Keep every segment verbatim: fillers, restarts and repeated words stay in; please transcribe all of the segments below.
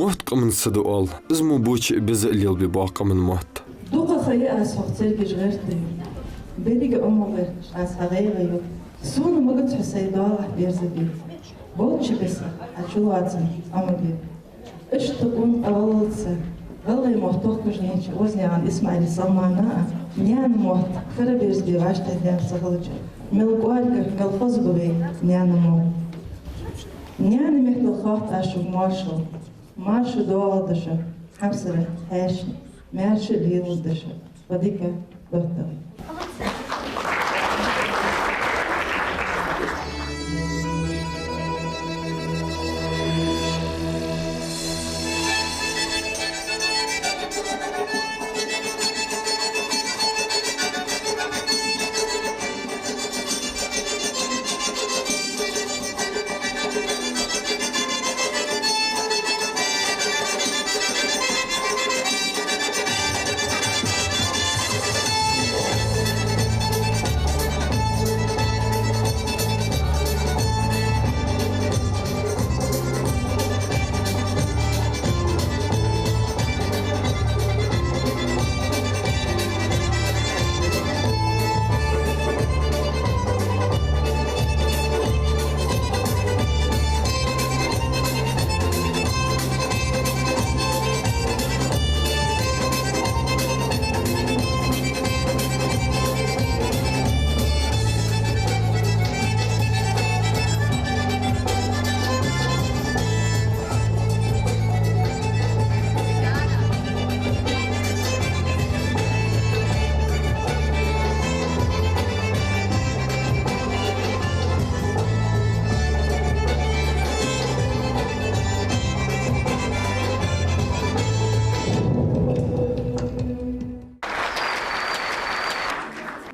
Мотт къаман са да оал, из мо боча беза а лелабе боагӀа къаман мотт. Дукха ха я аз хьох цергаш гӀерташ, беррига а мо гӀерташ аз хьа гӀайгӀа ю. Сона магацхьа сай доалахьа берзабе, болча беса хьа чулоацам Ӏомабе. Иштта къона къаваллалца гӀалгӀай мотт тохкаш хиннача Озанаькъан Исмаила Салмана а наьна мотт хара берзабе вӀаштӀехьдаьнна ца хилча, мел кӀоарга, мел хоза ба вай наьна мотт. Наьна меттала хоатт аз шуга моаршал. Марша доагӀалда шо, хьамсара хьаьший, маьрша лелалда шо, ва дика доттагӀий.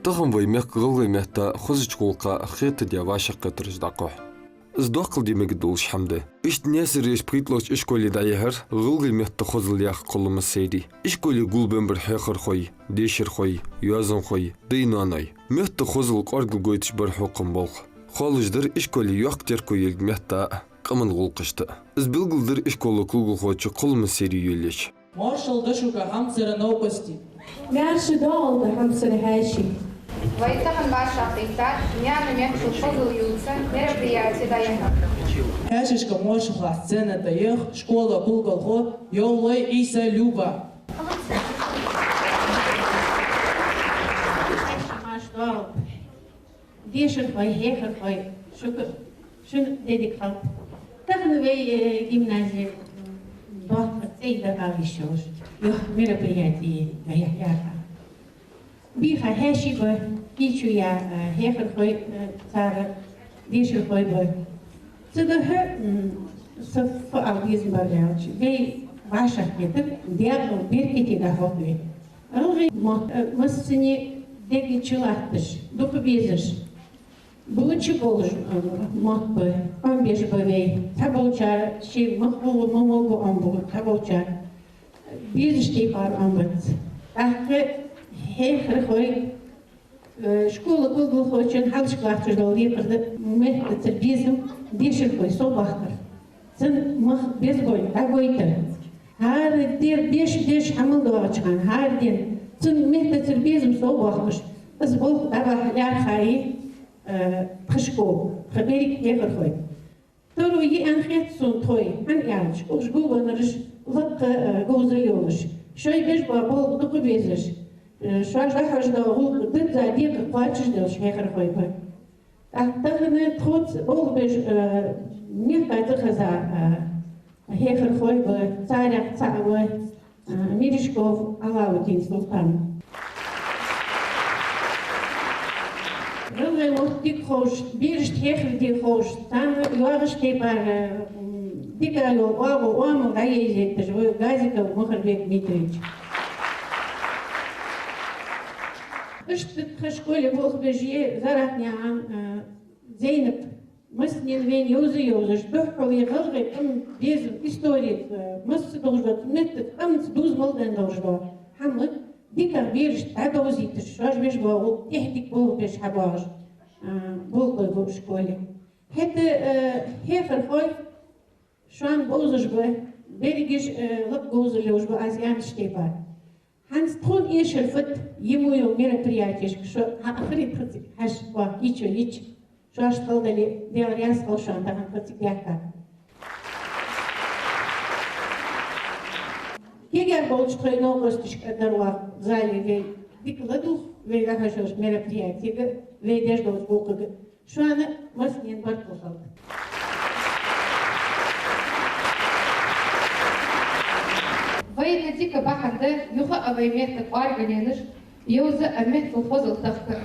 Тахан вай мехка гӀалгӀай метта хозача гӀулакха хетадаь вӀашагӀкхетараш дӀакхухь. Из доккхал де мегаш долаш хӀама да. Иштта Наьсарерча пхийтталагӀча ишколе дӀаяхьар гӀалгӀай метта хозал яккха кхоллама сайре. Ишколе гулбенна бар хьехархой, дешархой, йоазонхой, дай-ноаной. Метта хозал кӀоаргагойташ бар хьокхам болх. Хоалуш дар ишколе йоккха терко йолга метта а, къаман гӀулакхашта а. Из белгалдир ишкола кулгалхочо кхоллама сайре йоллача. Моаршал да шуга, хьамсара новкъостий! Маьрша доагӀалда, хьамсара хьаьший! Вай тахан вӀашагӀкхийттар наьна меттала хозал ювца мероприяти дӀаяхьар. Хьаьшашка моаршал хилда сцена тӀа яха школа кулгалхо Йовлой Ӏийса, Люба. Маьрша доагӀалда. Дешархой, хьехархой, шуга, шун дедик халт. Тахан вай, э, гимназе, м, доккха цӀай дагӀа йиш йолаш, йоккха мероприяти дӀаяхьар. Бийха хьаьший ба, кийчо я, э, хьехархой, э, цар, дешархой ба. Цудухьа, м, са фу ала деза бар аьлча, вай вӀашагӀкхетар дегӀал беркате дӀахьоргда вай. ГӀалгӀай мотт, э, массане дега чулатташ, дукха безаш, булча болаш, э, мотт ба, Ӏомабеш ба вай. Цхьаболчар шоай мах гӀулакх ма могаш ба Ӏомабу, цхьаболчар безача тайпара Ӏомабац. ТӀаккха хьехархой, э, школа кулгалхочун хьалхашка латташ дола декхар да, меттацара безам дешархой совбаккхар. Цун мах безбой дӀагойтар. ХӀара ди беш-беш хьа мел доагӀача хана, хӀара ди цун меттацара безам совбоаккхаш, из болх дӀабахьа лаьрхӀа я, э, тха школа, тха беррига хьехархой. Таро я аьнна хет сона тхой, хӀана аьлча, уж гулбеннараш лакха, э, говзал йолаш, шоай беш бола болх дукха безаш, э, шоаш дӀахьош дола гӀулакх дизза декъа кхоачаш долаш хьехархой ба. ТӀаккха тахан тхоца болх беш, э, мехка цӀихеза, э, хьехархой ба, царех цаӀ ва, э, Мережков Алаудин Султан. ГӀалгӀай мотт дика ховш, берашта хьехар де ховш, царна йоагӀача тайпара, м, дика йола оагӀув, оамал дӀаязъяйташ ва Газиков Мухарбек Дмитриевич. Иштта тха школе болх беш я Заратнаькъан, э, Зейнап. Массанена вайна йовза-йовзаш, духхьал гӀалгӀай къаман безам, истори, э, масса долаш дола, цу метта къамаца дувза мел даьнна долаш дола хӀама дикагӀа берашта дӀадовзийташ, шоаш беш бола гӀулакх тӀехдика болх беш хьабоагӀаш, э, болхлой ба школе. ХӀаьта, э, хьехархой шоана бовзаш ба, Берригаш, э, лакха говзал ловш ба аз, Янаш тайпа. ХӀанз тхона эшар фуд, йиму йола мероприятешка шо хьаахари тха цига хьаьша, оаха кийчо йича, шоашта хала дале, Даьла раьза хилва шоана тахан тха цига даьхкар. Кегий болча тхоай новкъосташка а дар оаха зале вай дика ладувгӀа, вай ваьхьа шоаш мероприятега, вай деш долча гӀулакхага. Шоана массанена баркал хилда. Вайна дика бахьан да юха а вай мехка кӀоаргагӀленаш йовза а, мехка хозал тахка.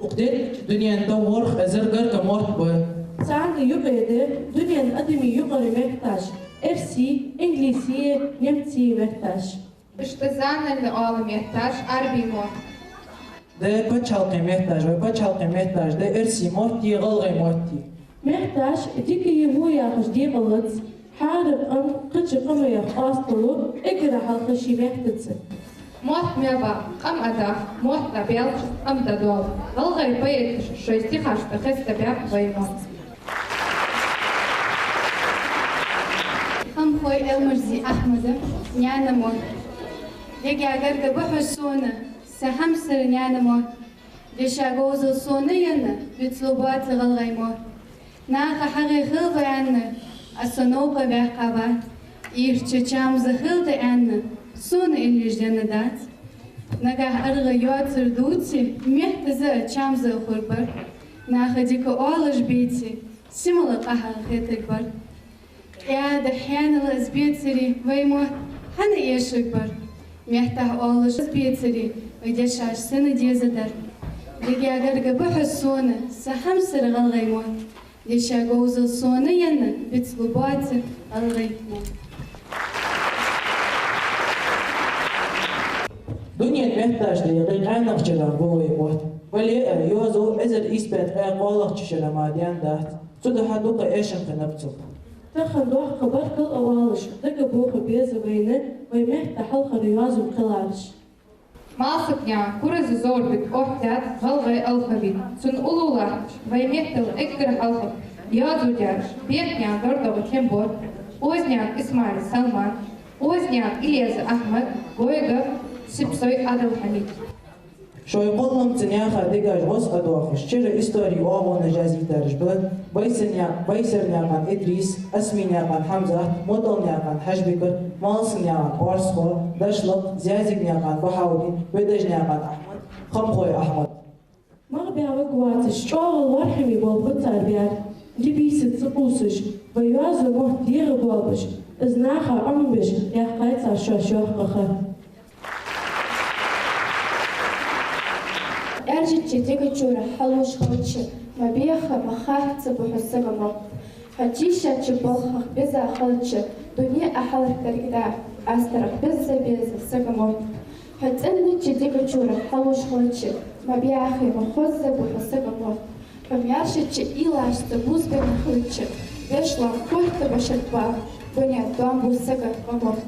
Укх денна чу дунен тӀа ворхӀ эзар гаргга мотт ба. Царна юкъе да дунен адамий юкъара метташ: эрсий, инглисий, немций метташ. Иштта зӀамига оала метташ Ӏарбий мотт. Даьй паччахьалкхен метташ, вай паччахьалкхен метташ да эрсий мотти гӀалгӀай мотти. Метташ дикаи вуй яхаш декъалац, хӀара къам кхыча къамах къоасталу, эггара хьалха ший меттаца. Мотт мел ба къам а даха, мотт а баьлча къам дӀадоал. ГӀалгӀай поэташа шоай стихашта хеставаьб вай мотт. Хамхой Элмурзий Ахьмада «Наьна мотт». Дега гарга ба хьо сона, са хьамсара наьна мотт. Деша говзал сона енна, бицлу боаца гӀалгӀай мотт. Наха хьагӀ хилба аьнна, аз со новкъа баьккхаб. Ирча чамза хилда аьнна, сона иллеш денна дац. Нагахь аргӀа йоацар дувце, меттаза а чамза а хургбар. Наха дика оалаш беце, симала къахьа хетаргбар. КӀаьда хьаьнала из бецаре, вай мотт хьанна эшаргбар. Меттахь оалаш из бецаре, вай дешаш сенна дезадар. Дега гарга ба хьо сона, са хьамсара гӀалгӀай мотт. Деша говзал сона енна, бицлу боаца гӀалгӀай мотт. Дунен метташ декъе къаьнагӀча шера ба вай мотт. Бале а, йоазув эзар ийс бӀаь ткъаь кхоалагӀча шера мара даьнна дац. Цудухьа дукха эшам хиннаб цох. Тахан доккха баркал а оалаш, дагабоха беза вайна вай метта хьалхара йоазув кхеллараш. Малсагнаькъан Кураза Зорбик оттадаьд гӀалгӀай алфавит. Цун уллув латташ вай меттала эггара хьалха йоазув даьраш Бехкнаькъан ДордагӀа Тембот, Озанаькъан Исмаила Салман, Озанаькъан Илеза Ахьмад, Гойгов Сипсой Ӏадалхьамид. Шоай кхолламца наьха дегаш гӀоз а доахаш, чӀира истори оагӀонаш язъяьраш ба Байсарнаькъан, Байсарнаькъан Идрис, Асминаькъан Хьамзат, МутӀалнаькъан Хьажбикат, Малсагнаькъан Орсхо, Дашлакъ, Зязигнаькъан Бахьаудин, Ведажнаькъан Ахьмад, Хамхой Ахьмад. Мах баьварг вацаш, чӀоагӀа лоархӀаме болх ба цар баьр. Ди бийса ца кхувсаш, вай йоазув мотт дегӀабоалабеш, из наха Ӏомабеш, яьккхай цар шоаш йоккха ха. Ӏаьржача дега чура хьалуш хилча, ма беха, ма хатта ба хьо сага мотт. Хьо тийшача балхах беза хилча, дуне а хьалхдаргда, астарах беза-беза сага мотт. Хьо цӀенача дега чура хьалуш хилча, ма баьхий, ма хоза ба хьо сага мотт. Хьо маьршача уйлашца бувзабенна хилча, вешла котта башат ба, бунен доам бу сага мотт.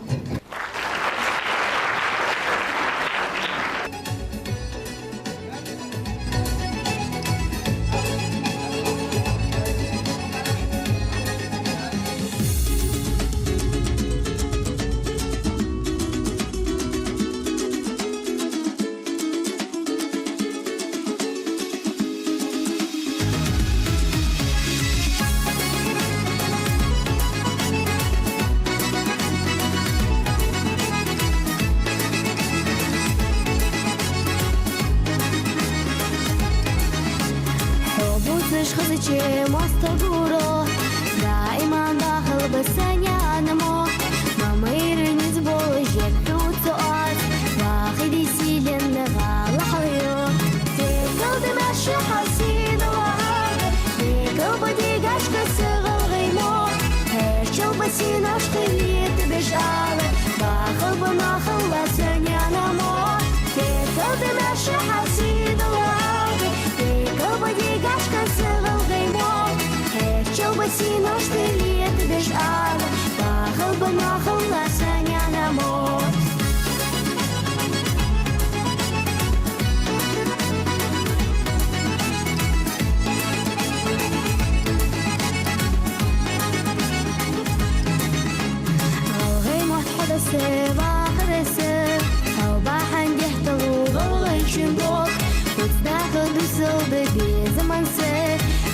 Цаш хазаче моастагӀуро, даиман бахалба са наьна мо. Ма майра низ болаш еб хьоца аз, вахиди сийлен гӀала хьалъйо. Декалда маьрша хьа сийдола гӀа, декалба дегашка са гӀалгӀай мо. Хьерчалба синошта летабеш ала, бахалба нахала са наьна мо. Декалда маьрша хьа сийдола гӀа, декалба дегашка са гӀалгӀай мо. Хьерчалба синошта летабеш ала, бахалба нахала са наьна мо. ГӀалгӀай мотт хьадаса вахараса, хьо бахьан дехталу гӀалгӀайчун дог. Уцдаха дусалда безаман са,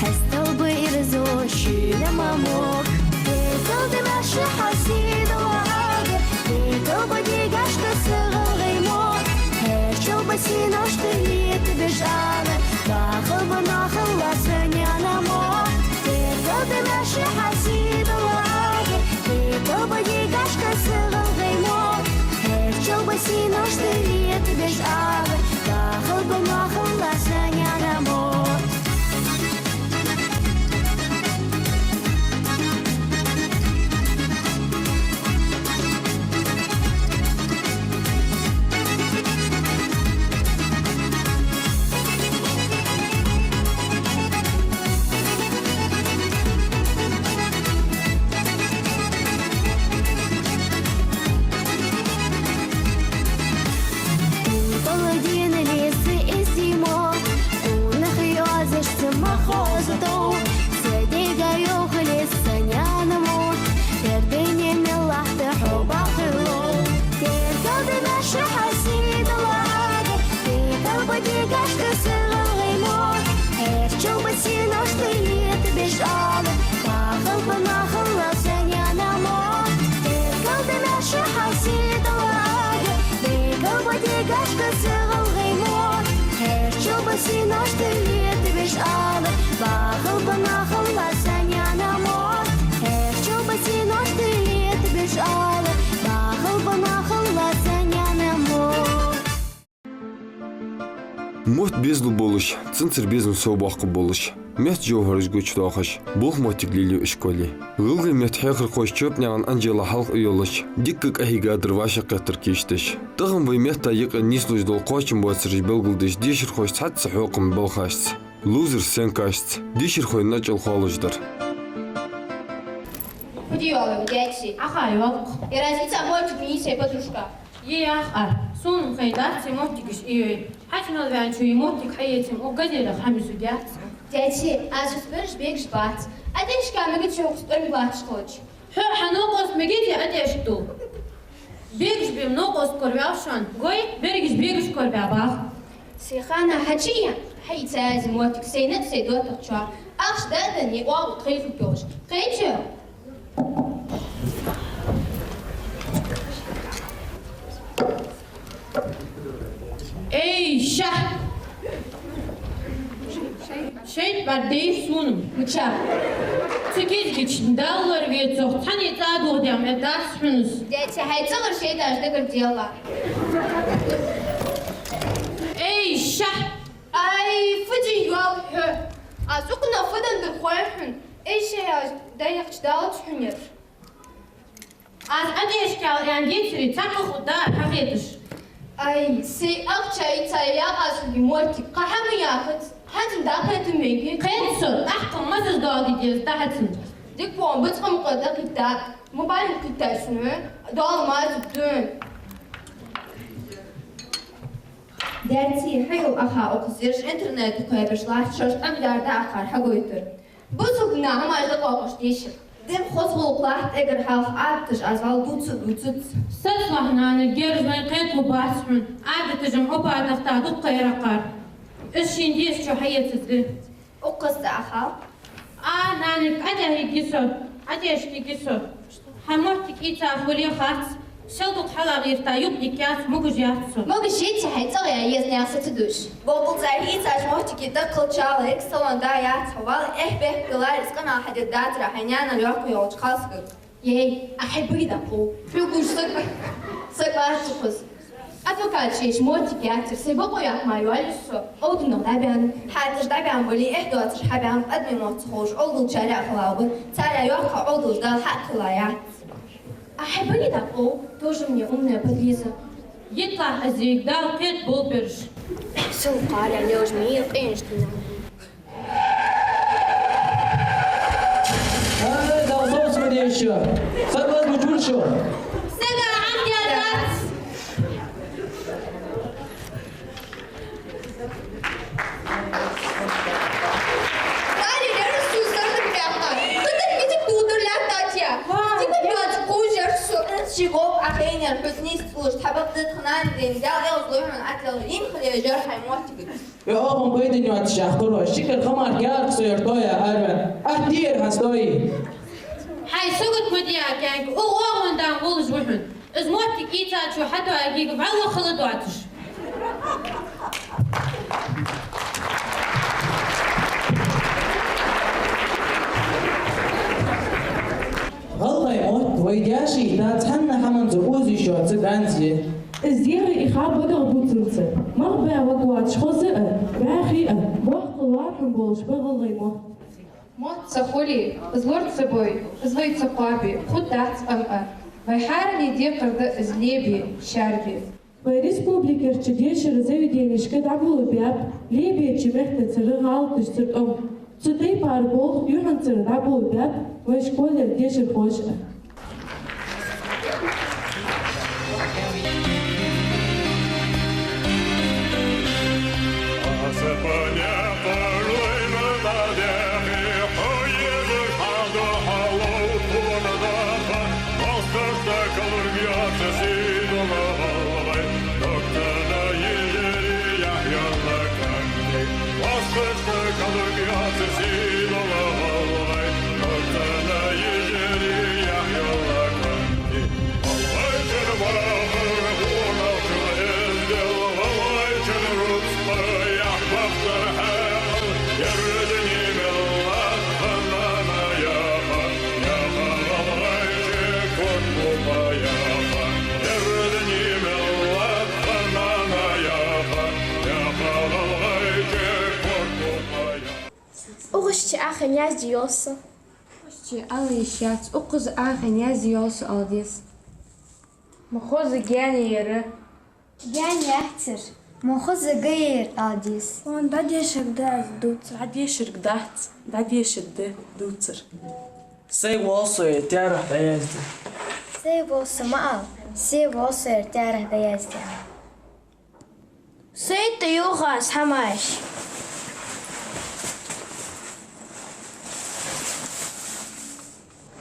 хьесталба ирзо шийна ма мог. Декалда маьрша хьа сийдола гӀа, декалба дегашка са гӀалгӀай мо. Хьерчалба синошта летабеш ала, бахалба нахала са наьна мо. Декалда маьрша хьа сийдола гӀа, декалба дегашка са гӀалгӀай мо. Хьерчалба синошта летабеш ала, бахалба нахала са наьна мо. Паладина леса эздий мо, унах йоазашца ма хоза тов. Са дега йоха леса наьна мо, эрдене меллахта хьо бахило. Декалда маьрша хьа сийдола гӀа, декалба дегашка са гӀалгӀай мо. Хьерчалба синошта летабеш ала, бахалба нахала са наьна мо. Декалда маьрша хьа сийдола гӀа, декалба дегашка са гӀалгӀай мо. Хьерчалба синошта летабеш ала, бахалба нахала са наьна мо. Хьерчалба синошта летабеш ала, бахалба нахала са наьна мо. Мотт безлургболаш, цунцара безам совбоаккхаргболаш, метта жовхӀараш гучадоахаш, болх моттиг лелаю школе. ГӀалгӀай метта хьехархоча Чопнаькъан Анжела хьалха а йолаш, дикка къахьийга дар вӀашагӀкхетар кийчдеш. Тахан вай метта юкъе нийслуш дола кхоачам боацараш белгалдеш дешархоша цхьацца хьокхам балхашца, ловзара сценкашца дешархой начӀал хоалуш дар. Фу де йоалл, дядь-сий? Ӏаха йоаккх. Ер аз ица мортик мийий, сай подружка? Е, яха ар. Сона хайдац, е мортигаш ийой. Хьача мел ваьнначо е мортик хьаэцам, укх газетах хӀама юсудац. Дядь-сий, аз уж бераш бегаш бац. Ӏа тӀехьашка мегац хьо укхаза тӀом латташ хилча? Хьо хьа новкъост мегаций Ӏа тӀехьашка дулла? Бегаш бе новкъост кораваьв шоана, гой, берригаш бегаш кораваьв бах. Сай хана хьачуяь, хьаийца аз е мортик сайна а сай доттагӀчоа. Ахча даь а даь, е оагӀув тхоай хургйолаш. Кхетий? Эй, ша! ШайтӀа бӀаргадайра сона. Мича? Цу кизгача Далла лораве цох, цхьанне цӀа дохадем, э, дац хьона из. Дядь-сий, хьай цӀагӀара шайтӀаш дагардаьлар. Эй, ша! Ай, фу де йоалл хьо! Аз укханах фу дан дар хой хьона? Эй, ша, аз дӀаяхача далац хьона ер. Аз Ӏа тӀехьашка аьнна дийцаре, цхьаккха хургда хьахеташ. Ай, сай ахча ийца яьккхай аз хьога е мортик, кхы хӀама яхац, хӀанз дӀакхетам вайга. Кхета со, тӀаккха мазаз доагӀа деза дӀахьецан. Дика вон, бицкъа мукъа дӀакхийтта, мобайле кхийттай сона, доал маза дун. Дядь-сий, хьайола Ӏаха укхаза, ераш интернетах кхоабаш латт, шоаш тӀом дар дӀаахар хьагойтар. Бусалба дина хӀамаш дӀакхоачаш дешар. Дем хоза гӀулакх латт эггара хьалха, Ӏадаташ аз вӀалла дувца а дувцац. Сацалахь, нана, герз вайна кхеталу бац хьона, Ӏадаташ-м опа тахта дукха яр акхар. Из шийна дезачо хьаэцаргда. Укхаза цӀа Ӏахал. А, нана, Ӏа тӀехьа йиги со, Ӏа тӀехьашка йиги со. Хьа мортик ийца хуле хац, Сел дукха хьалгӀерташ юкъ-юкъ яц, могаш яц со. Могаш яц хьай, цӀагӀа я еза, наьха са ца душ. Боккъал цар ийцача моттиге даккхал чала, эксалон да яц хьо, вал, эхь-бехк далар, из къамаьл хьадергдацар хьай наьна йоккха йолча кхалсага. Ей, ахьа хьай бага даккхал. Хьо гуш саг, саг вац укхаза. Адвокат шийш моттиг яцар, сай бокъо яха ма йоаллаш со, Ӏовдал нах дӀабаьнна. Хьаташ дӀабаьнна бале, эхь доацаш хьабаьнна, адамий мотт ца ховш, Ӏовдал чара а хала бар, цар йоккха Ӏовдалаш Дала хьакхелла яц. Ахьа хьай бага даккхал, тоже мне умная подлиза. Йитлахь азиг Дала кхет болберш. Сул кхара лелж ми къинаш тина. Ай, Дала совцам деш. Саг вазма чурчо. Сага хьамдиадац. Тари лерсу сахар бяха. Кытар митик дудур лятатья. Тина бяц кужерсу. Ши гов ахейнер хӀуснист уж табак дит хнан дин. Дал эвз луйман ател им хлежер хьай моттиг. Ве охан пайдан йоацаш яхкаро, шикар хамар гярх со яртоя арвен. Ах, дир хастой. Хьай сугат ма диа кенк, у охан дан гулж вухун. Из моттиг ийцачо хьатоагига валла хала доацаш. ГӀалгӀай мотт вай даьший да цхьанна хӀаманца оза йиш йоаца ганз я. Из дера иха багах бувцанца, мах баь ваг вац хоза а, вӀаьхий а, боккха лархӀам болаш ба гӀалгӀай мотт. Мотт ца хуле, из лорд ца бой, из вай ца кхоабе, хургдац ам а. Вай хӀаране декхар да из лебе, шаьрбе. Вай республикерча дешара заведенешка дӀаболабаьб лебеча мехкацара гӀалаташцара тӀом. Цу тайпара болх юххьанцара дӀаболабаьб вай школера дешархоша а. Укхаза чу Ӏохайна язде йоалл со. Укхаза чу Ӏолла йиш яц, укхаза Ӏохайна язде йоалл со ала деза. Ма хоза гаьна яр. Гаьна яцар. Ма хоза га яр ала деза. Вон дӀадешаргда аз дувцар. ДӀадешаргдац, дӀадешаргда дувцар. Сай воал со ер таьрахь дӀаязде. Сай воал со ма ала, сай воал со ер таьрахь дӀаязде. Сай тӀа юхас хӀамаш.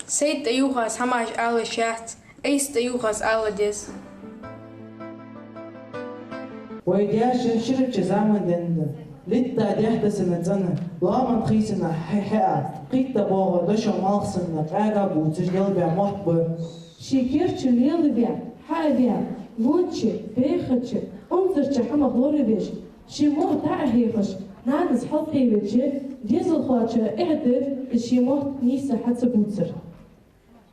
Сай тӀа юхас хӀамаш ала йиш яц, айса тӀа юхас ала деза. Вай даьша ширача заман денна, литта дехьдасана цӀена, ламан хийсана хье-, хьеа, кхийтта боагӀа дошо малх санна, къаьга бувцаш лелабаь мотт ба. Ший керча лелабаь, хьа а ваь, лоча, бехача, унзарча хӀамах лоравеш, ший мотт дӀа а хьехаш, нанас хьалкхевеча, дезалхочоа эхь да из ший мотт нийса хьа ца бувцар.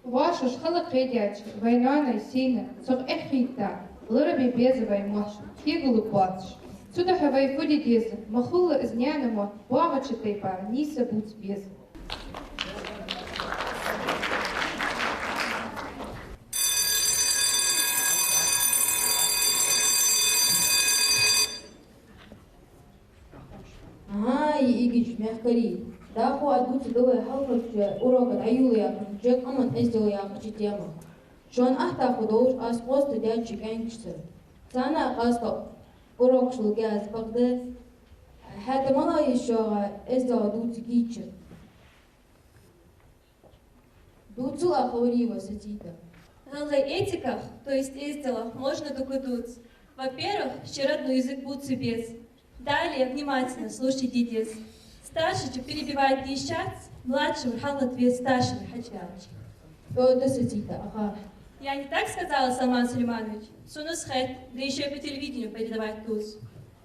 ВӀашагӀ хала кхедеча вай ноаной сийна, цох эхь хийтта, лорабе беза вай мотт, кегалургбоацаш. Цудухьа вай фу де деза, ма хулла из наьна мотт, боагӀача тайпара нийса бувца беза. Ага, йиӀигача мехкарий, дӀахо а дувцаргда вай хьалхарча урока дӀайолаяьча жакъа «Аман эздел» яхача темах. Шоана атта хов долаш аз къоастадаьча кӀаьнкашца. Царна а къаста урок шул газ бакъда, хӀаьта малагӀа я шуга эздел дувца кийча? Дувцал а ховрий ва, Сацита. ГӀалгӀай этиках, то есть эзделах, можно дукха дувц. Во-первых, ший родной язык бувца беза. Далее внимательно слушать де деза. Старшийча перебивать де йиш яц, младшего хьалнат веза старшего хьача аьлча. То да, Сацита, ага. Я не так сказала, Салман Сулейманович? Сона хет, да ещё по телевидению передавать дувц.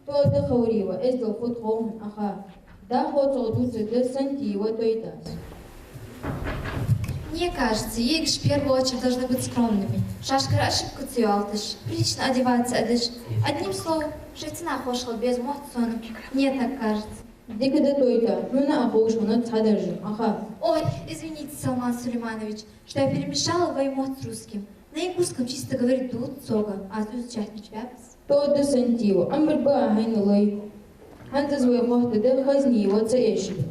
Тоъа да ховрий ва, эздел фуд хов хьона, аха. Да хов цох дувцаргда Сантиева Тойтас. Мне кажется, йиӀигаш в первую очередь должны быть скромными. Шоашкара ошибка ца йоалийташ, прилично одеваться а деш. Одним словом, шоай цӀенах ховш хила беза мотт сона. Мне так кажется. Дика да, Тойта, хьона а ховш хиннад цхьа дарж, аха. Ой, извините, Салман Сулейманович, что я перемешала вай мотт с русским. На якутском чисто говорить дувц сога, аз изучать ничего. Тоъа да, Сантиева, Ӏомабаргба Ӏа хьайна лай. ХӀанз из вай хоттаргда Хазнеева Цаэшева.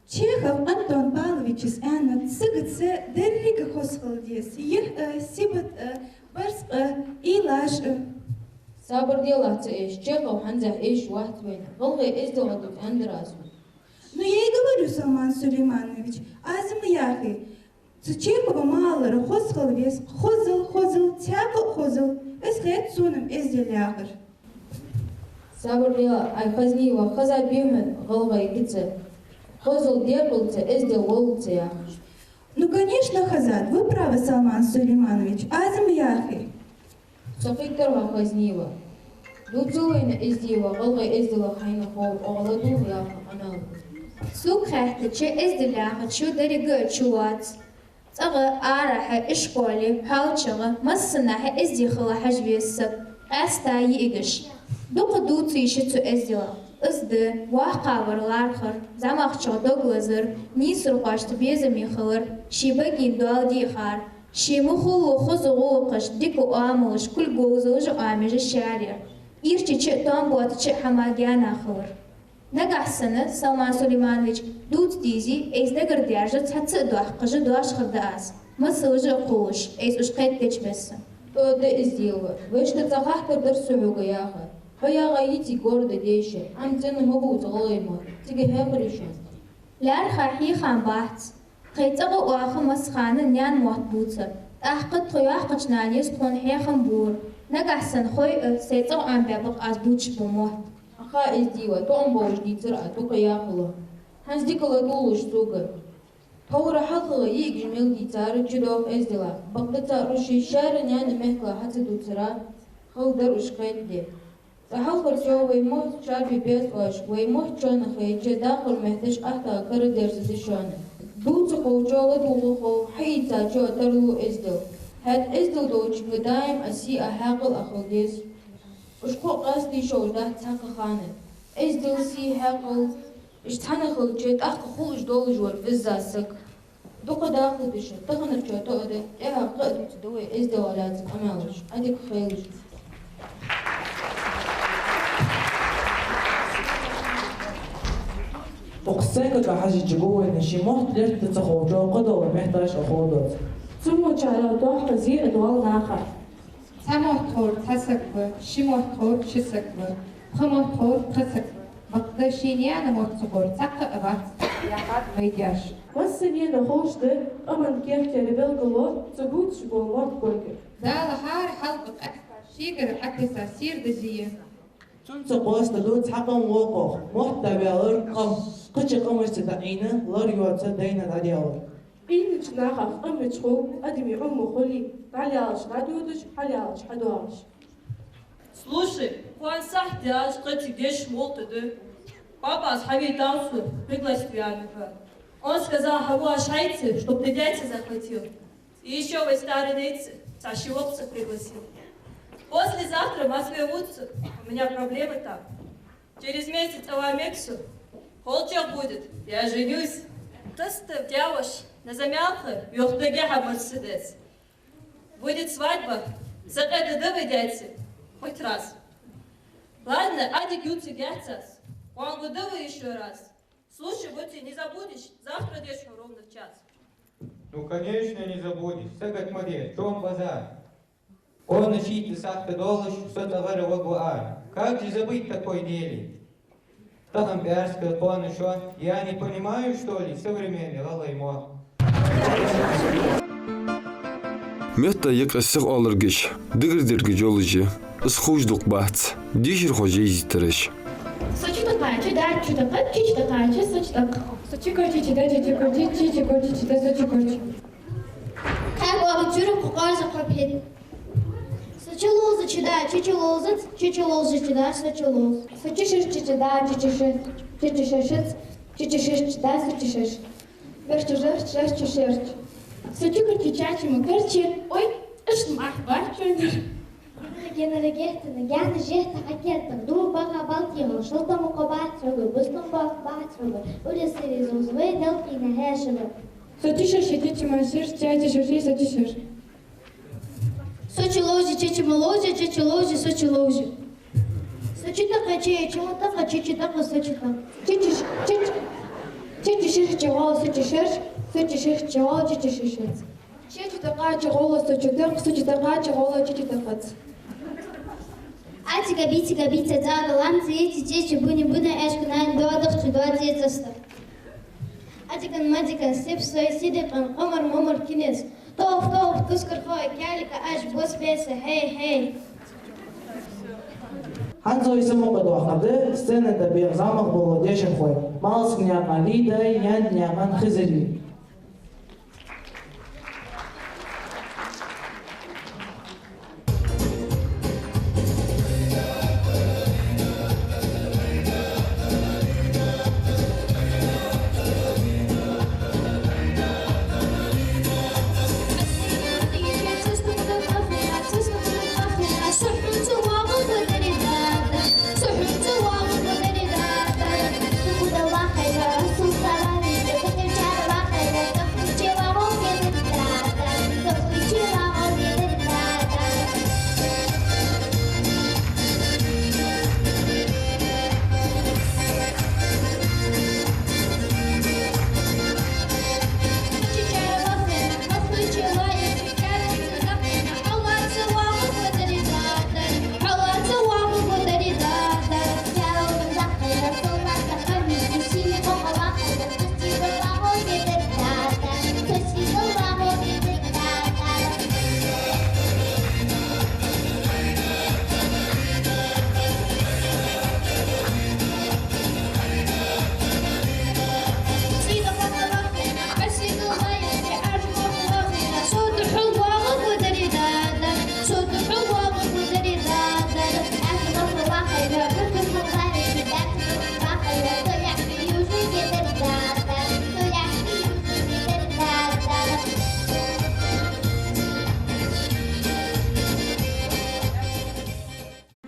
Чехов Антон Павловича аьннад сагаца деррига хоза хила деза: яхь а, сибат а, барзкъа а, уйлаш а. Сабар делахь, Цаэш, Чехов хӀанзехь эшаш вац вайна, гӀалгӀай эздел дувц аьннадар аз хьона. Ну, я и говорю, Салман Сулейманович, аз ма яхий. Цу Чехова ма аллара, хоза хила веза, хозал, хозал, цхьаькха а хозал. Из хет сона-м эздел яхар. Сабар делахь, Хазнеева, хезад хьона гӀалгӀай кица, хозал декъалца, эздел воллалца яхаш? Ну, конечно, хезад. Вы правы, Салман Сулейманович, аз ма яхий. Со хеттар хьо, Хазнеева. Дувцал вайна эздел, гӀалгӀай эздел хьайна хов, оаха ладувгӀа яха къамаьл. Сога хаьттача, эздел яхачо деррига а чу вац. ЦӀагӀа, арахьа, ишколе, хьоалчагӀа, массанахьа эздий хила хьажа веза саг, къаьстта йиӀигаш. Дукха дувц йиш я цу эзделах. Из да: воккхагӀвар лархӀар, зӀамагӀчох дог лазар, нийсархошта безаме хилар, ший баге доал дехар, ший мухӀло хоза гӀулакхаш, дика оамалаш, кулг говзалаш а Ӏомаеш шаьра, ирчача а, товш боацача а хӀама гаьна хилар. Нагахь санна, Салман Сулейманович, дувца дийзи, айса дагардаьржа цхьацца а доаккхаш дош хургда аз, масалаш а кхоллаш, айса уж кхетадеча бесса. Тоъа да, эздел. Вешта цхьа хаттар дар со хьога яха. Хьо ягӀа йиций горда деша, Ӏа цӀена ма бувца гӀалгӀай мотт, цига хьехарий шоана? ЛаьрххӀа хьехам бац. Тхоай цӀагӀа оаха массахана наьна мотт бувцар. ТӀаккха тха йоккхача нанас тхона хьехам бора. Нагахь санна хой а, сай цӀагӀа Ӏомабаьб-кх аз бувцаш бола мотт. Аха, эздел, тоам болаш дийцар Ӏа, дукха яхалу. ХӀанз дика ладувгӀалаш сога. Тховра хьалхагӀа йиӀигаш мел дийцар чудоагӀа эзделах. Бакъда цар уж шоай шаьра наьна мехках хьа ца дувцар, хала дар уж кхетаде. Цу хьалхарчо вай мотт чарбе беза оаш, вай мотт шоана хайча, дахар метташ къахьега кара дерзаде шоана. Дувца ховчо ладувгӀа хов, хьаийцачо тарлу эздел. ХӀаьта эздел долчунга даим а сий а, хьаькъал а хила деза. Уж кхо къаьстта йиш йолаш дац цхьаккха хана. Эздел, сий, хьаькъал, уж цхьана хилча, тӀаккха хулаш долаш вар веза саг. Дукха дахалда шо, таханарчоа тоъа да, тӀехьагӀа кхы а дувцаргда вай эзделах лаьца къамаьлаш, Ӏа дика хийла. Укх сценка тӀа хьажача гу вайна ший мотт лерта ца ховчо кхыдола метташ а ховргдоац. Цу мочарах доккха зе а доал наха. Цхьа мотт ховр цхьа саг ва, ши мотт ховр ши саг ва, пхи мотт ховр пхи саг ва. Бакъда ший наьна мотт ца ховр цхьаккха а вац, яхад вай даьша. Массанена ховш да къаман керттера белгало, цо бувцаш бола мотт болга. Дала хӀара хьалха къаьстта шийгара Ӏотесса сийрда зе я. Цунца къоастаду цхьа къам вокхох, мотт дӀаваьлар къам, кхыча къамашца дӀаӀийна лар йоаца дайна дӀадаьлар. Ӏийнача нахах къамаьл хул, адамий Ӏомахули, дӀалаьлча дӀадодаш, хьалаьлча хьадоагӀаш. Слушай, кхоана сахьат даьлча кхы цига дешаш молла тӀа да. Папас хьавайтав со, пригласить ваьннав. Он сказал, хьавоагӀаш хьайца, чтоб ты дядьца захватил. И ещё вай старый дядьца цхьа ши воккха саг пригласил. Послезавтра Москве вувц со, у меня проблемы там. Через месяц Ӏомадаьд со. Холчагӏ будет, я женюсь. Тастав дяваш, на замялха, йохтаге хьа Мерседес. Будет свадьба, сакъердадда вай дядьца хоть раз. Ладно, Адик юци гяцас. Кхоана гу да вай ещё раз. Слушай, вот ты не забудешь, завтра деш хьо ровно в час. Ну, конечно, не забудешь. Сагот ма де, чом базар. Кхоана шийтта сахьат долаш, со цӀагӀара вагӀа ара. Как же забыть такой дели? Тахан пӀаьраска, кхоана шо, я не понимаю, что ли, современный гӀалгӀай мотт? Метта юкъе сиха оаларгаш, дагардергаш йолаш я, из ховш дукха бац, дешархой жайзийтараш. Со чу тӀакхаьча, да чу тӀакхаьча, чу чу тӀакхаьча, со чу тӀакхаьча. Со чу корча, да чу корча, чу чу корча, да со чу корча. Кхаь бӀаьрг чура кхо къоарза кхо пхьид. Со чу ловзача, да чу чу ловзац, чу чу ловзача, да со чу ловз. Со чу шерчача, да чу чу шерч, чу чу шершац, чу чу шерча, да со чу шерш. Берча жерч, жерча шерч. Со чу корча, чача ма корча. Ой, ишта мах бачунир. Генара геттана, гена жетта хьакетта, ду бага балтига, шалтама кхо бац рога, бустам бац рога, ули сири зуз вай делкъина хьешага. Со чу шерш, чача ма шерш, чача шерш, со чу шерш. Со чу ловза, чача ма ловза, чача ловза, со чу ловза. Со чу тӀакхаьча, чу ма тӀакхаьча, чу чу тӀакхаьча, со чу тӀакхаьча. Чу чу ш-, чу чу, чу чу шерча гӀолла, со чу шерш, со чу шерча гӀолла, чу чу шершац. Чу чу тӀакхаьча гӀолла, со чу тӀакх-, со чу тӀакхаьча гӀолла, чу чу тӀакхаьчац. Аци габи, ци габи, ца цӀагӀа лам, ци ци ци ци буни буна, эшка нани доадах, цу доа ци цаста. Адикан мадикан сип сой, сидикъан къомар момар кинес. Тоф, тоф, кускар хой, кялика аш бос беса, хей, хей. ХӀанз вай са мукъадоахаргда сцена тӀа бех замах бола дешархой: Малсагнаькъан Лида, Янднаькъан Хизри.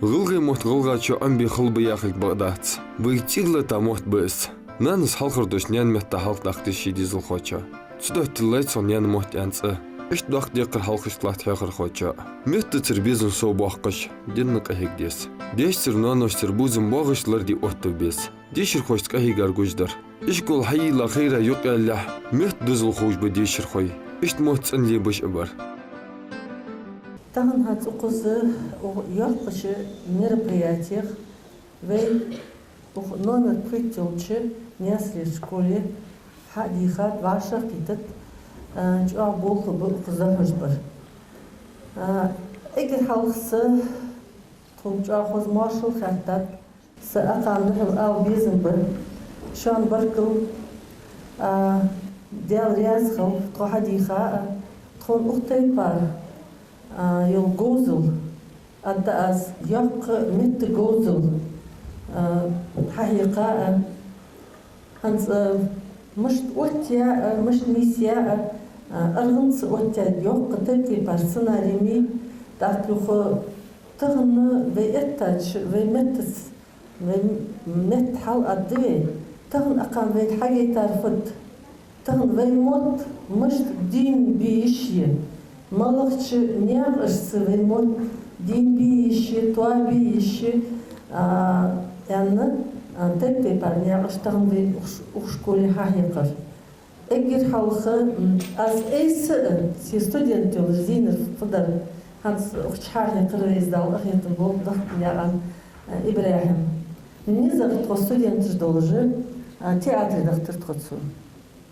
ГӀалгӀай мотт гӀалгӀачоа Ӏомабе хала ба яхилга бакъ дац. Вай цӀийлатта мотт ба из. Нанас хьалхара дош наьна метта хьалхадаккха деза ший дезалхочоа. Цудухьа тиллай цох наьна мотт аьнна цӀи. Иштта доккха декхар хьалхашка латт хьехархочоа. Меттацара безам совбоаккхаш, денна къахьега деза. Даьшцара, ноаношцара бувзам боагӀаш ларде оттаве беза. Дешархошца къахьегар гуш дар. Ишкол хьайийлла, хайра юкъеалалехь, метта дозал ховш ба дешархой. Иштта мотт цӀенлебеш а бар. Тахан хӀанз укхаза йоккхача мероприятех вай укх номер пхийтта йолча Наьсарера школе хьадийхад, вӀашагӀкхийттад, а, чӀоагӀа болх ба укхаза хьожабар. А, эггара хьалха са тхога чӀоагӀа хоза моаршал хаьттад. Са акхарна духьал ала безам ба: шоана баркал, а, Даьла раьза хилва тхо хьадийха а, тхона укх тайпара, а, йола говзал, аргда аз, йоккха метта говзал, а, хьахьекха а. ХӀанз, а, мишта оттаяь а, мишта нийсъяь а, а, аргӀанца оттаяь йоккха тайп-тайпара сценарий ма йий, тӀаккха юха тахан вай эттача, вай меттаца, вай метта хьал аргда вай. Тахан акхарна вайна хьагойтар фуд? Тахан вай мотт мишта дийна бе йиш я, малагӀча наькъашца вай мотт дийна бе йиш я, тоабе йиш я, а, аьнна, а, тайп-тайпара наькъаш тахан вай укх ш-, укх школе хьахьекхар. Эггара хьалха, м, аз айса а, се студент йолаш зийнар фу дар, хӀанз укх чу хьахьекхар вай из, Дала къахетам болба, Дахтанаькъан, а, ИбрахӀим. НизагӀа тхо студенташ долаш, а, театре дахийтар тхо цо.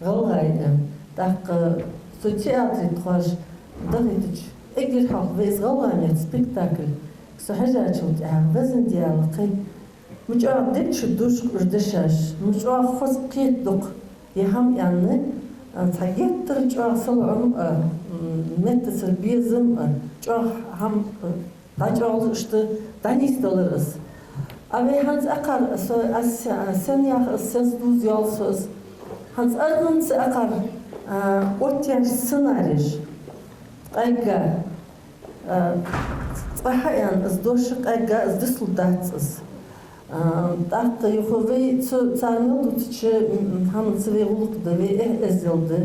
ГӀалгӀай, а, тӀаккха цу театре тхоаш дахийтача, эггара хьалха вай из гӀалгӀай метта спектакль со хьежачул тӀехьагӀа, везан Даьла, кхы Ма чӀоагӀа дикача душка уж дешаш, ма чӀоагӀа хоза кхетаду-кх ер хӀама аьнна, а, цхьа геттара чӀоагӀа салоӀам а, м, меттацара безам а, чӀоагӀа хӀама, а, дӀачӀоагӀлуш иштта дӀанийсделар из. А вай хӀанз акхар, со, аз се-, сенна яха из, сенца дувза йоал со из. ХӀанз азнанца акхар, а, оттаяьча сценареш къайга, а, цкъа хьааьнна из дош къайга, из дицлургдац из. А, тӀаккха юха вай цу, цар мел дувцача, м, хӀаманца вай гӀулакх да, вай эхь-эздел да.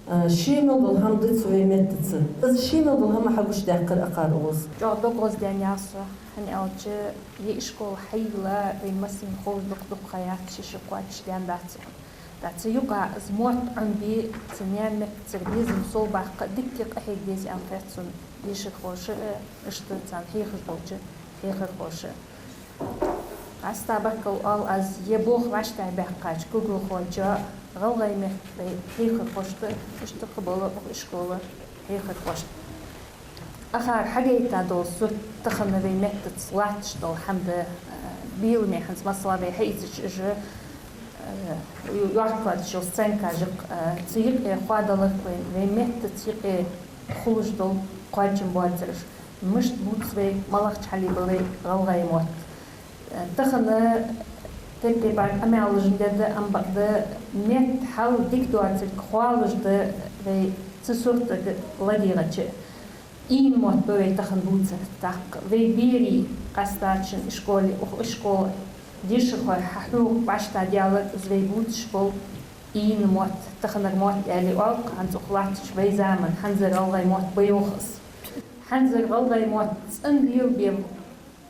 А, ше мел дола хӀама да цу вай меттаца. Из ше мел дола хӀама хьагучадаьккхар акхар укхаза. ЧӀоагӀа дог гӀоздаьннаяц со, хӀана аьлча ер ишкол хьайийлла вай массанена ховш дукха-дукха ха яц, ши шу кхоачашдаьннадац укхун. ТӀаккха цу юкъа из мотт Ӏомабе, цу наьна меттацара безам совбаккха дикка къахьега деза аьнна хет сона дешархоша а, иштта царна хьехаш болча хьехархоша а. Къаьстта баркал оал аз ер болх вӀаштӀехьабаьккхача кулгалхочоа, гӀалгӀай метта хьехархошта, иштта кхыбола укх ишкола хьехархошта. Акхар хьагайта дола сурт тахан вай меттаца латташ дола хӀама да, а, беламе хӀанз масала вай хьаийцача уж, а, йохкадеш йола сценкаш а, цу юкъе хоадалар вай, вай меттаца юкъе хулаш дола кхоачам боацараш. Мишта бувц вай, малагӀча хьале бале гӀалгӀай мотт. Тахан тайп-тайпара къамаьлаш дергда, ам бакъда метта хьал дика доацилга хоалуш да вай цу суртага ладийгӀача. Ийна мотт ба вай тахан бувцар. ТӀаккха вай берий, къаьстта шун ишколе, укх ишкола дешархой хьахьокха вӀаштӀехьадаьлар из вай бувцаш бола ийна мотт, таханара мотт аьле оал-кх, хӀанз укх латтача вай заман хӀанзара гӀалгӀай мотт ба йоах из. ХӀанзара гӀалгӀай мотт цӀена лелабе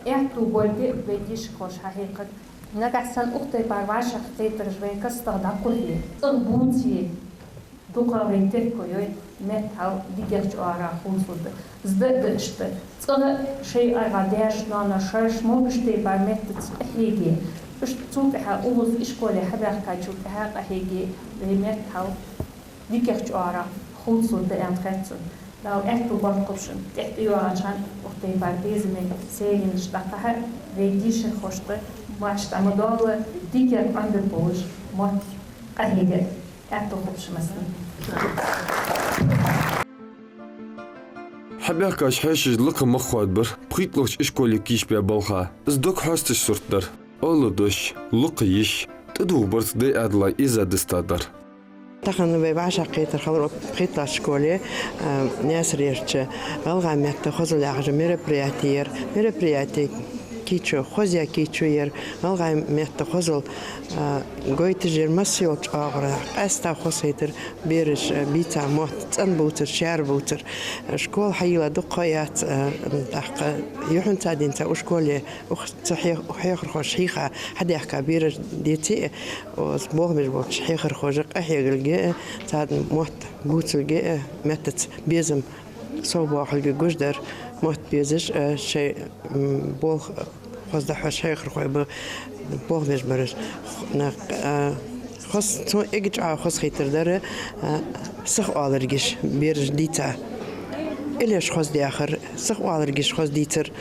аьттув болга а вай дешархоша хьахьекхар. Нагахьа санна укх тайпара вӀашагӀкхетараш вай кастагӀа дӀакхухье, цӀагӀа бувце, дукха вай терко йой, метта хьал дикагӀча оагӀорахьа хувцалургда. Из да а да иштта. ЦӀагӀа шоай аргӀагӀа даьша-ноаноша шоаш могаш тайпара меттаца къахьеге, иштта цул тӀехьа укхаза ишколе хьабаьхкачул тӀехьа къахьеге, вай метта хьал дикагӀча оагӀорахьа хувцалургда аьнна хет сона. Дала аьттув боаккхалба шун, тӀехьа тӀайоагӀача хана укх тайпара безаме сайранаш дӀакхахьа, вай дешархошта маьрша дӀа ма доалла, дикагӀа Ӏомабергболаш мотт къахьега. Аьттув хургба шун массанена. Хьабаьхкача хьаьшаша лакха мах хоадабар пхийтталагӀча ишколе кийчбаь балха. Из дог хьоасташ сурт дар. Оалаш дош, лакха йиш, тӀадувхарца дай Ӏаьдала эза дистадар. Тахан вай вӀашагӀкхетар хилар укх пхийтталагӀча школе, а, Наьсарерча гӀалгӀай метта хозал яхаш мероприяти яр. Мероприяти кийчо, хозъяь кийчо яр, гӀалгӀай метта хозал, а, гойташ яр масса йолча оагӀорахьа. Къаьстта хозахетар бераш, а, бийца мотт, цӀена бувцар, шаьра бувцар. Школа хьайийлла дукха ха яц, а, тӀаккха юххьанца дийнахьа укх школе, укх цу хьех-, хьехархоша хьийха хьадаьхка бераш деций, оаз болх беш болча хьехархоша къахьегарга а, царна мотт бувцалга а, меттаца безам совбоахалга гуш дар, мотт безаш а, шоай, м, болх хоза дӀахьош хьехархой ба болх беш бараш. Нах, а, хоза, цу эгача хозахетар дар, а, сиха оаларгйиш бераш дийца. Ӏилеш хоздаьхар, сиха оаларгйиш хоза дийцар,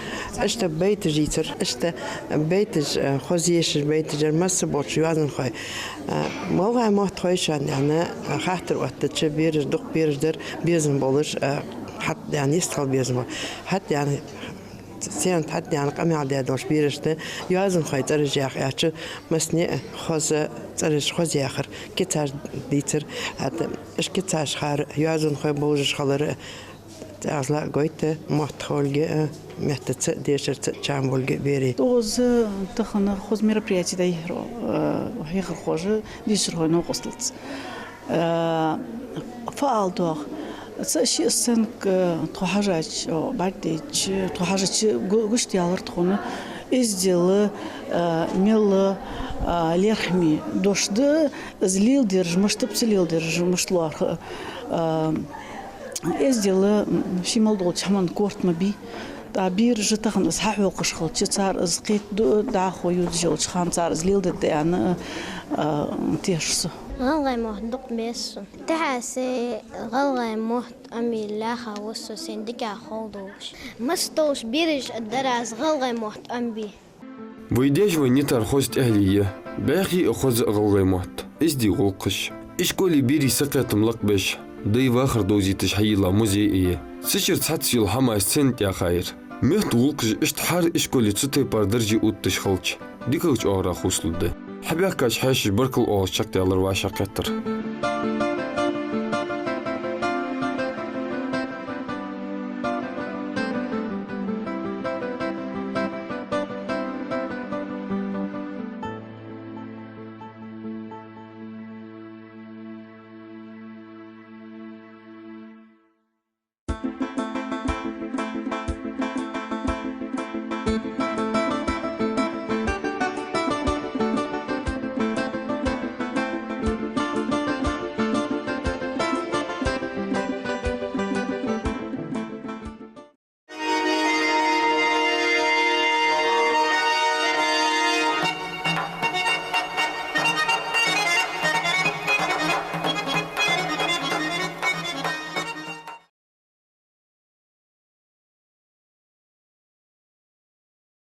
иштта байташ дийцар, иштта байташ, а, хоза ешаш байташ яр масса болча йоазонхой. А, гӀалгӀай мотт хой шоана аьнна, а, хаттар оттача бераш, дукха бераш дар безам болаш, а, хьатӀадаьнна, йистхила безам болаш. ХьатӀадаьнна, сенна хьатӀадаьнна къамаьл даь долаш бераш да, йоазонхой цӀераш яха аьлча, массане а хоза цӀераш хоза яхар, кицаш дийцар, хӀаьта уж кицаш хар, йоазонхой бовзаш хилар, тӀехьагӀа гойтта мотт хилга а, меттаца а, дешарца а чам болга а берий. Укхаза тахан хоза мероприяти дӀайихьар, э, хьехархоша дешархой новкъосталца. Э, фу ала доагӀа, цхьа-ши сценка, э, тхо хьежача, о, бӀаргадайча, тхо хьежача гу-, гучадаьлар тхона эздел, э, мел, э, лерхӀаме дош да, из леладераш мишта ба, ца леладераш мишта лоархӀ, э, эздел, м, ше мел долча хӀаман корта ма бий. ТӀаккха бераша тахан из хьахьокхаш хилча, цар из кхетаду, дӀахо ювцаш йолча хана цар из леладергда аьнна, а, тешаш со. ГӀалгӀай мотт дукха беза сона. Тхьа сай гӀалгӀай мотт Ӏомабе лаьрхӀа ва со, сайна дикагӀа хала долаш. Масса долча бераша а дар аз гӀалгӀай мотт Ӏомабе. Вай даьша вайна йитар хоза тӀехьале я, бӀехий а хоза а гӀалгӀай мотт, эздий гӀулакхаш. Ишколе берий сакхетам лакхбеш, дай вахар довзийташ хьайийлла музей а я. Цу чура цхьацца йола хӀамаш цӀен тӀа яхаяр. Мехта гӀулакхаш иштта хӀара ишколе цу тайпара дарже оттадеш хилча, дикагӀча оагӀорахьа хувцалургда. Хьабаьхкача хьаьшаша баркал оалаш чакхъяьлар вӀаший хаттар.